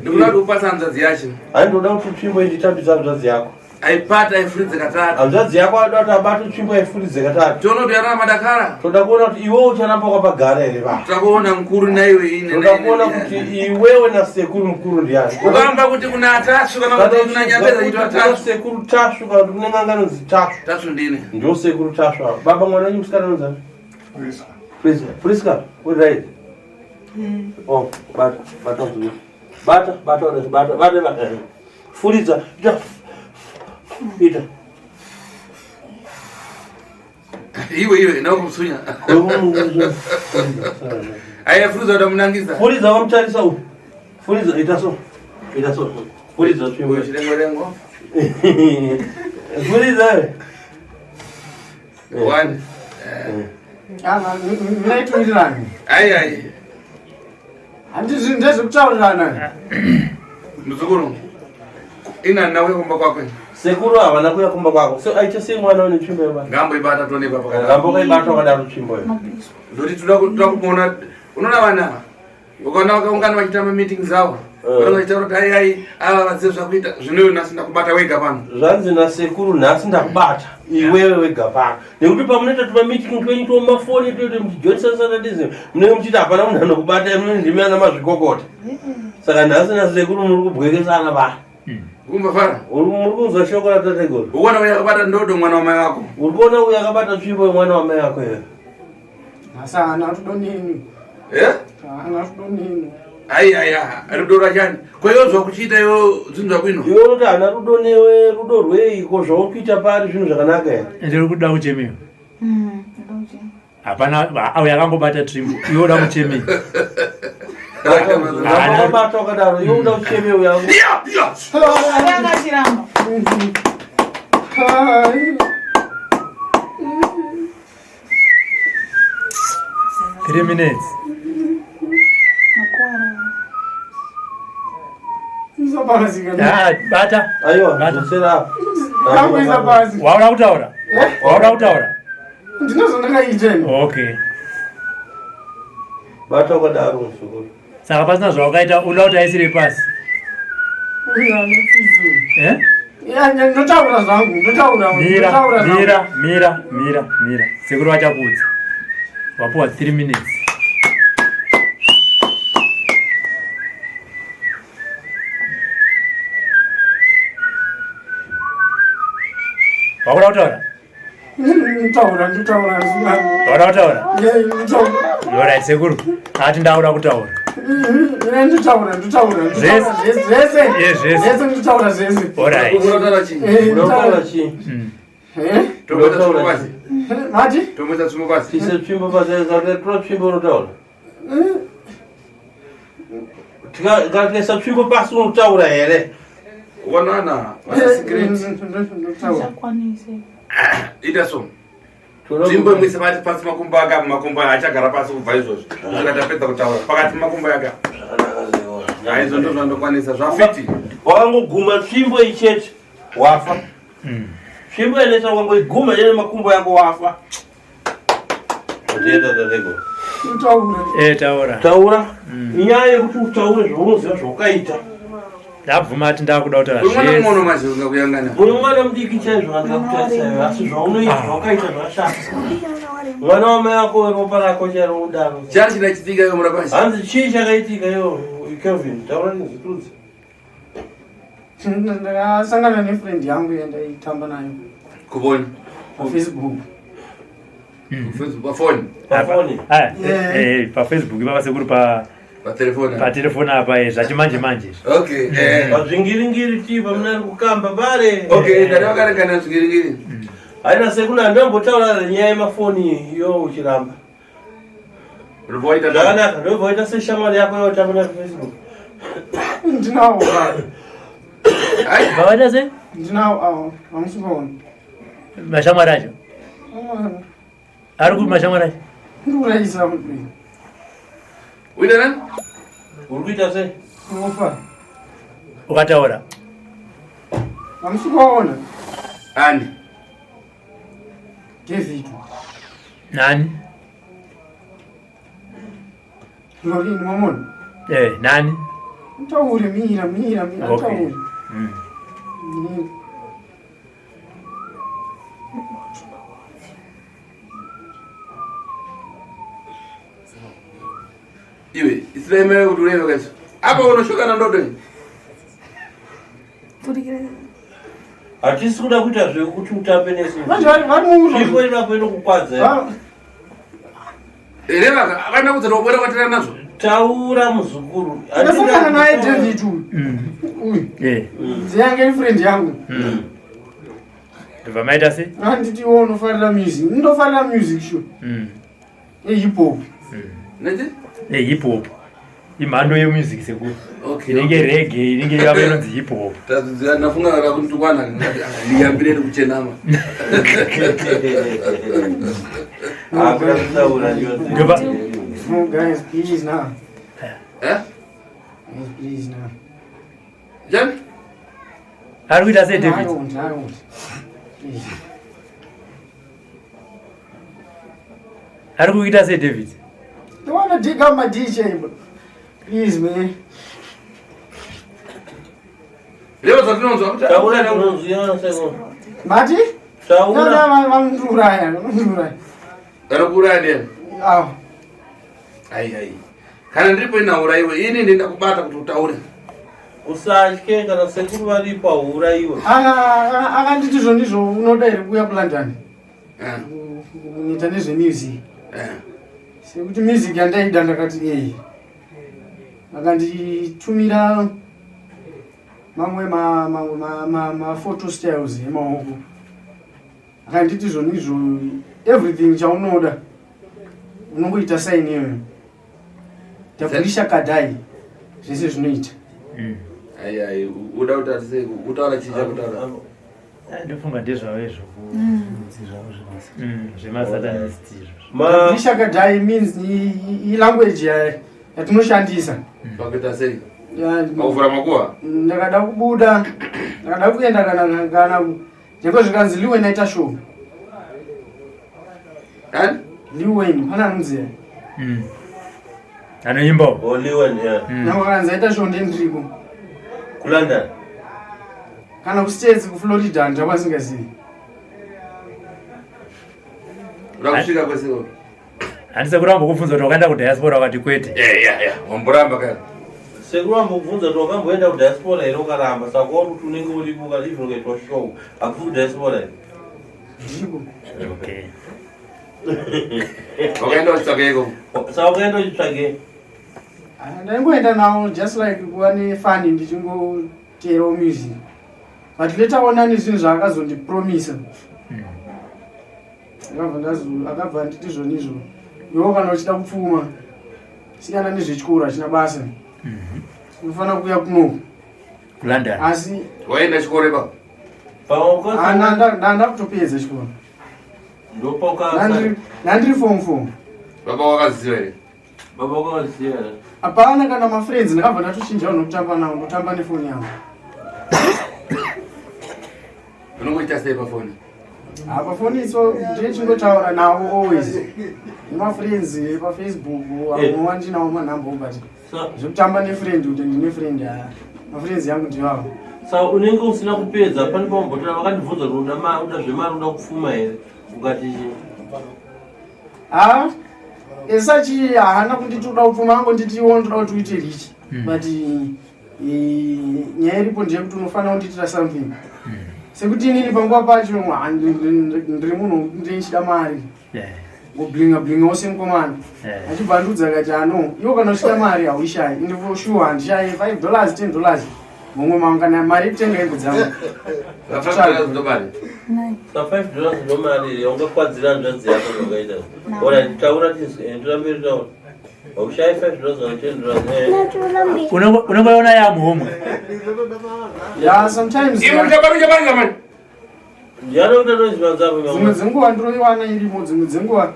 Ndikuda kuti upase hanzvadzi yacho. Hayi ndoda kuti tsvimbo iyi nditambidze hanzvadzi yako. Aipata aifuridze katatu. Hanzvadzi yako anoda kuti abate tsvimbo aifuridze katatu. Toona kuti yaramba dakara. Toda kuona kuti iwewe ucharamba wakapagara here va. Toda kuona mukuru naiwe ine. Toda kuona kuti iwewe nasekuru mukuru ndiani. Ukamba kuti kuna Tasvu kana kuti kuna Nyambeza chitwa Tasvu. Sekuru Tasvu kana kuti kune n'anga inonzi Tasvu. Tasvu ndine. Ndio sekuru Tasvu ava. Baba mwana wenyu musikana anonzi ani? Priska. Priska. Priska, uri right? Oh, bata, bata mzukuru. Bata, bata, bata, bata, bata. Furidza, ita. Ita. Iwe iwe ndakumsunya. Aya furidza utamunangisa. Furidza wamutarisa uyu. Furidza ita so. Ita so. Furidza tsvimbo. Chirengo rengo. Furidza. One. Ah, miraitumirirani. Ai ai. Handizvi ndezvekutaurirana. Muzukuru. Ina nawe kumba kwako. Sekuru havana kuya kumba kwako. So aita sei mwana une tsvimbo yebata? Ngamboibata tione papa kana. Ngambo kaibata wakadaro tsvimbo iyo. Ndoti toda toda kumuona unoona vana. Ukaona vakaungana vachiita mameetings avo eh. vanenge vachitaura kuti ai ai ava vazive zvakuita zvino iwe nhasi ndakubata wega pano. Zvanzi nasekuru nhasi ndakubata iwewe wega pano nekuti pamunoita tumameeting twenyu twomumafoni toite muchijoinisa satanism munenge muchiti hapana munhu anokubata munenge ndimi ana mazvikokota saka nhasi nasekuru muri kubwekesana pano. Kumbafara. Muri kunzwa shoko ratateguru. Uona uyo akabata ndodo mwana wamai vako. Uri kuona uyo akabata tsvimbo yemwana wamai vako here? Asi haana rudo neni. Eh? Haana rudo neni. Ai ai ai, rudo rwachani. Ko iwe zvakuchiita iwe zvinhu zvakuino. Iwe unoti haana rudo newe, rudo rweiko zvauri kuita pari zvinhu zvakanaka here? Ndiri kuda kuchemewa. Mm, Hapana auya akangobata tsvimbo. Iwe uda kuchemei? Akabata wakadaro, iwe uda kuchemei uya. Yeah, yeah. Akachiramba. 3 minutes. Ah, bata. Aiwa, bata. Waura kutaura? Eh? Waura kutaura? Ndinozondakaita. Okay. Bata wakadaro muzukuru. Saka pasina zvawakaita unoda kuti aisire pasi. Eh? Ndotaura zvangu, ndotaura. Mira, mira, mira, mira, mira. Sekuru vachakuudza. Wapuwa 3 minutes. Wakuda kutaura? Nditaura, nditaura. Wakuda kutaura? Alright, sekuru. Ati ndakuda kutaura. Nditaura, nditaura. Zvese. Zvese. Zvese. Zvese nditaura zvese. Alright. Unotaura chii? Unotaura chii? Eh? Tomboita tsvimbo pasi. Mati? Tomboita tsvimbo pasi. Tise tsvimbo pasi, tora tsvimbo unotaura. Tikaisa tsvimbo pasi unotaura here? Wanana, vana secret. Ita so. Tsvimbo imwe isabati pasi makumbo ake apa makumbo aya achagara pasi kubva izvozvi. Kusvika tapedza kutaura pakati makumbo ake. Haizvo ndozvandokwanisa zvafiti. Wakangoguma tsvimbo ichete wafa. Tsvimbo inesa ukangoiguma chete makumbo yako wafa. Eh, taura taura mm. inyaya yekuti utaure zvaunoziva zvaukaita ndabvuma ati ndakuda kutaura uri mwana mudiki chaizvo angakutarisa asi zvaunoita ah. zvaukaita zvakashata mwana wamai ako weropa rako chairo udaro chari chinachitika iwe murapashi hanzi chii chakaitika iyo kelvin taura nezvitudzi Ndakasangana nefriend yangu yandaitamba nayo Kuboni. pafacebook. Facebook pafoni. Pafoni. Ah, eh, eh, pafacebook ipapa sekuru pa Patelefoni. patelefoni apa eh, zvachimanje manje izvi. Okay. Eh. Pazvingiringiri tii pamunari kukamba bare. Okay, ndari vakarekana zvingiringiri. Haina sekuru handambotaura nyaya yemafoni iyo uchiramba. Rubva waita Zvakanaka, ndobva waita seshamwari yako yotamba nayo Facebook. Ndinawo Ai, Vawaita sei? ndinawo awo hamusi kuona. Mashamwari acho. Ari kupi mashamwari acho? Ndikuurayisa mudwi. uita nani? Uri kuita sei? Unofa. Ukataura. Hamusi kuona. Ani. David. Nani? Loreen mamona. Eh, nani? Taure mira mira mira Okay. taure. Mm. Mira. Iwe, isilaimere kuti ureve kacho. Apa unoshokana ndodo iyi. Hatisi kuda kuita zvekuti utambe nesu. Manje vari vari muno. Tsvimbo irapo inokukwadza. Va- Reva akana kudzana kubwera kwatira nazvo. Taura muzukuru. Ndasangana naye David uyu. Uyu. Eh. Ndiyange ifriend yangu. Ndobva maita sei? Handiti iwe unofarira music. Ndofarira music sure. Yehip hop. Neti? Eh, hip hop. Imhando yemusic sekuru. Okay. Inenge reggae, inenge yava inonzi hip hop. Tazviziva ndafunga kana kunditukwana ngati ndiyambire kuchenama. Hakuna kutaura Ndobva No guys, please now. Eh? Guys, please now. Jan? ari kuita sei I David? don't, I don't. Please. Ari kuita sei David? They wanna dig up my DJ, bro. Please man. Reva zvatinonzwa kuti Taura tinonzwiwa sekuru. Mati? Taura. Vanondiuraya, vanondiuraya. Vanokuuraya ndiani? Ah. Ai ai. Kana ndiripo inauraiwe ini ndenda kubata kuti utaure. Usatye kana sekuru varipo hauuraiwe. Akanditi zvo ndizvo unoda here kuuya kuLondon? Eh. Kunoita nezvemusic. Eh. Sekuti music yandaida ndakati ei. Akanditumira mamwe ma mamwe ma, ma, ma photo styles emaoko. Akanditi zvoni izvo everything chaunoda unongoita sign iyoyo. Taburisha kadai zvese zvinoita. Ai ai uda kuti atise kutaura chii chakutaura. Ndofunga ndezvavo izvo zvemasatanist izvo. Taburisha kadai means i language yatinoshandisa. Pakuita sei? Ya, Pakuvhura makuva? Ndakada kubuda, ndakada kuenda kana kana ndiko zvikanzi Lil Wayne aita show. Ani? Lil Wayne pana anonzi Anoimba. Oh, Lil Wayne, yeah. Nyange akanzi aita show ndendiriko. KuLondon. Kana kuStates kuFlorida ndakwasingazivi. Uda kusvika kwese uko. Handise kuramba kubvunza kuti wakaenda kudiaspora wakati kwete. Yeah, yeah, yeah. Wamboramba kana. Sekuru vambobvunza kuti wakamboenda kudiaspora here ukaramba saka wauri kuti unenge uripo kana even ukaitwa show hakufi kudiaspora here? Ndiko. Okay. Wakaenda uchitsvageko. Saka wakaenda uchitsvagei? Ah, ndaingoenda nawo just like kuva nefani ndichingoteerawo music. But later on ane zvinhu zvaakazondipromisa. Ndakabva ndazo akabva anditi zvoni izvo. Iwe kana uchida kupfuma siyana nezvechikoro hachina basa. Unofanira kuuya kuno. KuLondon. Asi Waenda chikoro ipapo. Ah, ndanda kutopedza chikoro. Ndopa Ndandiri form 4. Baba wakaziva here? Baba wakaziva here? Hapana kana mafriends ndakabva ndatochinja vanhu vekutamba navo ndotamba nefoni yangu. Unongoita sei pafoni? Ah, pafoni so ndichingotaura navo always. Nemafriends pafacebook Eh. vamwe wandinawo manhamba but zvekutamba nefriend kuti ndine friend aya. Mafriends yangu ndivavo. Saka unenge usina kupedza pane pambotora vakandibvunza kuti uda mari uda zvemari uda kupfuma here ukati chii? Ah, esachi haana kunditi uda kupfuma angonditi iwo ndoda kuti uite rich. But nyaya iripo ndeyekuti unofanira kundiitira something. Sekuti inini panguva pacho ah, ndiri munhu ndichida mari. Ngoblinga blinga wose mukomana. Achibva andiudza akati ano, iwo kana uchida mari hauishayi. Ende for sure handishayi $5, $10. Mumwe mangu kana mari yekutenga hembe dzangu. Ndomari. Sa $5 ndomari here ungakwadzira hanzvadzi yako zvakaita. Ora taura tizwe enderera mberi taura. Haushayi $5 kana $10 eh. Unongoona yamuhomwe. Yeah, sometimes. Iwe uchabara uchabara chamani. Ndiani unoita noise panze apo Dzimwe mama? dzenguva ndinoiwana irimo, dzimwe dzenguva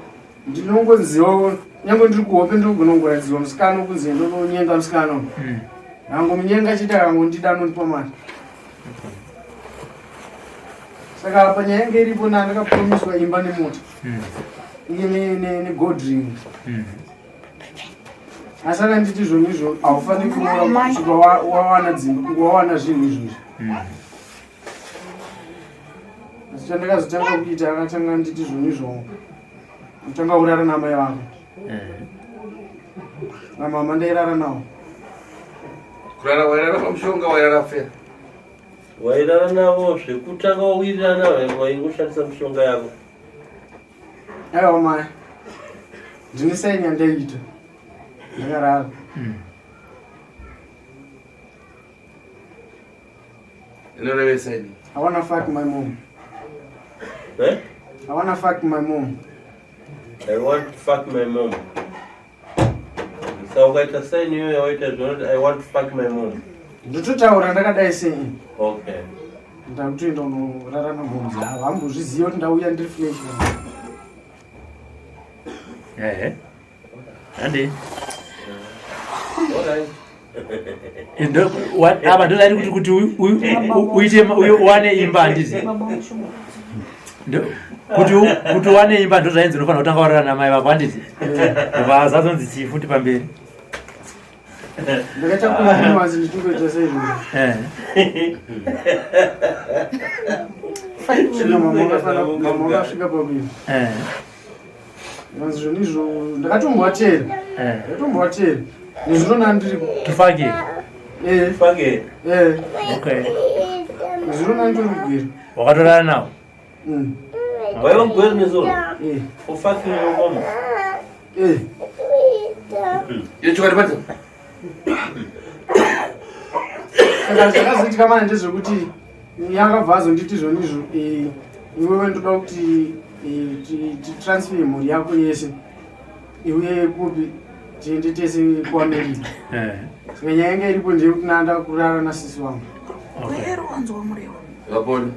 ndinongonziwa nyange ndiri kuhope ndinogona kungoratidzwa musikana kunzi ndononyenga musikana uyu. Angomunyenga chete akangondida anondipa mari. Saka apa nyaya yange iripo na ndakapromiswa imba nemota. Iye negold ring. Asi akanditi zvonhu izvo haufaniri kuroora kusvika wawana dzimba, wawana zvinhu izvozvi. Asi chandakazotanga kuita akatanga nditi zvonhu izvo utanga kurara namai vako. Namama ndairara navo. Kurara wairara pamushonga wairara fera. Wairara navo zvekutanga wawirirana waingoshandisa mishonga yako. Aiwa mai. Ndine saini yandaiita. Ndakarara. Inoreve saini. I wanna fuck my mom. Eh? I wanna fuck my mom. I want to fuck my mom. Saka ukaita sign iyoyo yawaita zvinoti I want to fuck my mom. Ndototaura ndakadai sei. Okay. Ndakutoenda unorara namomzi ava hambozviziva kuti ndauya ndiri fresh. Ehe. Handi. Alright. Apa ndozvairi kuti kuti uite uwane imba handiti? Kuti kuti uwane imba ndozvainzi unofanira kutanga warara namai vako handiti? Ndobva zazonzi chii futi pamberi. Ndakaita kuvanzi ndichitoita seizvozvo. Eh. Svika mama wakafana- mama wakasvika pakuita. Eh. Zvanzi zvonizvo ndakatombovatera. Eh. Ndakatombovatera. Nezuro ndandiri Tufake. eh Fake. eh Okay. nezuro ndanditori kugwera. Wakatorana nawo. Mm. Waiva mugwere nezuro. Eh Ufake mama. eh yechokwadi pacho Saka zvakazoitika manje ndezvekuti yakabva azonditi zvonizvo eh, iwewe ndoda kuti eh, titransfer mhuri yako yese iuye kupi tiende tese kuAmerica. Eh. Saka nyaya yanga iripo ndeyekuti nanda kurara nasisi wangu. Okay. wanzwa murewa vaponi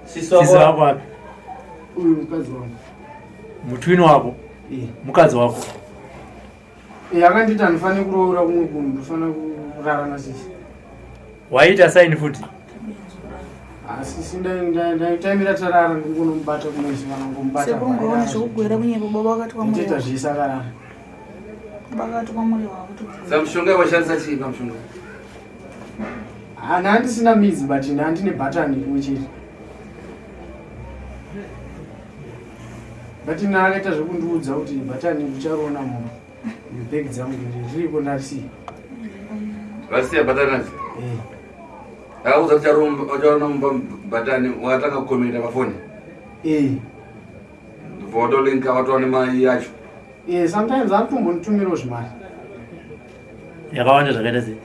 Sisi Sisi wako. wako api? Uyu mukadzi wangu. Mutwini wako. Eh. Mukadzi wako. Eh, akanditi handifaniri kuroora kumwe kunhu ndofana kurara nasisi. Waita saini futi. Asisi ndaitaimira tarara ndingonomubata kumwezi kana ngomubata. Sekuru ngaone zvekugwera kunyepa baba vakati Nditoita kwamurewa. zvese akarara. Baba vakati kwamurewa kuti sa mushonga washandisa chii pamushonga Hana handisina midzi but handine bhatani rimwe chete. But ina akaita zvekundiudza kuti bhatani uchariona mumba mubhegi dzangu ririko ndarisiya. vasiya bhatani acho Eh. akaudza kuti uchaona mumba bhatani wakatanga kukomenda pafoni Eh. ndobva watolinka watova nemai yacho Eh, sometimes anotombonditumirawo zvimari. Yakawanda zvakaita sei?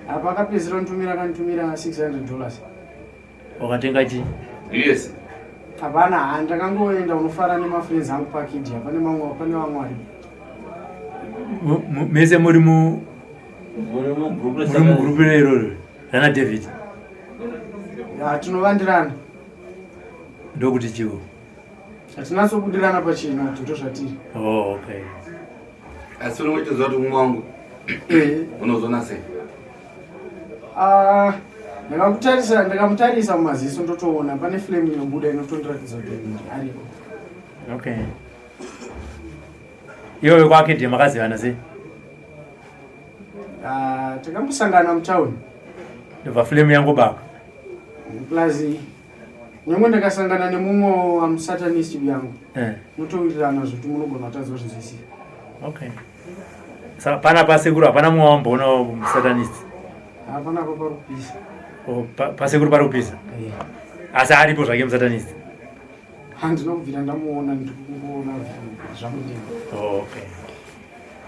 Apa akapedzisira kunditumira akanditumira $600. Wakatenga chii? Yes. Hapana, ha ndakangoenda unofara nemafriends angu pakidia pane mamwe pane vamwe varipo. Mese muri mu Muri mugroup muri mugroup iroro rana David. Ya, tinovandirana. Ndokuti chiwo. Hatinatsobudirana pachena kuti ndozvatiri. Oh, okay. Asi unenge uchiziva kuti mumwe wangu Eh. unozoona sei? Ah, ndakakutarisa ndakamutarisa mumaziso ndotoona pane flame inobuda inotondiratidza kuti uyu ariko. Okay. Iwewe kwake ndiye makazivana sei? Ah, takambosangana mutauni Ndobva flame yangu baka. plus nyangwe ndakasangana nemumwe wamusatanist yangu Eh. munotowirirana zvekuti munogona kutadza kuzvinzwisisa. Okay. Saka pana pasekuru hapana mumwe wamboona musatanist. Hapana pa pari kupisa. Oh, pasekuru pari kupisa. Eh. Asi aripo zvake musatanist. Handina kubvira ndamuona ndiri kungoona zvangu ndega. Oh, okay.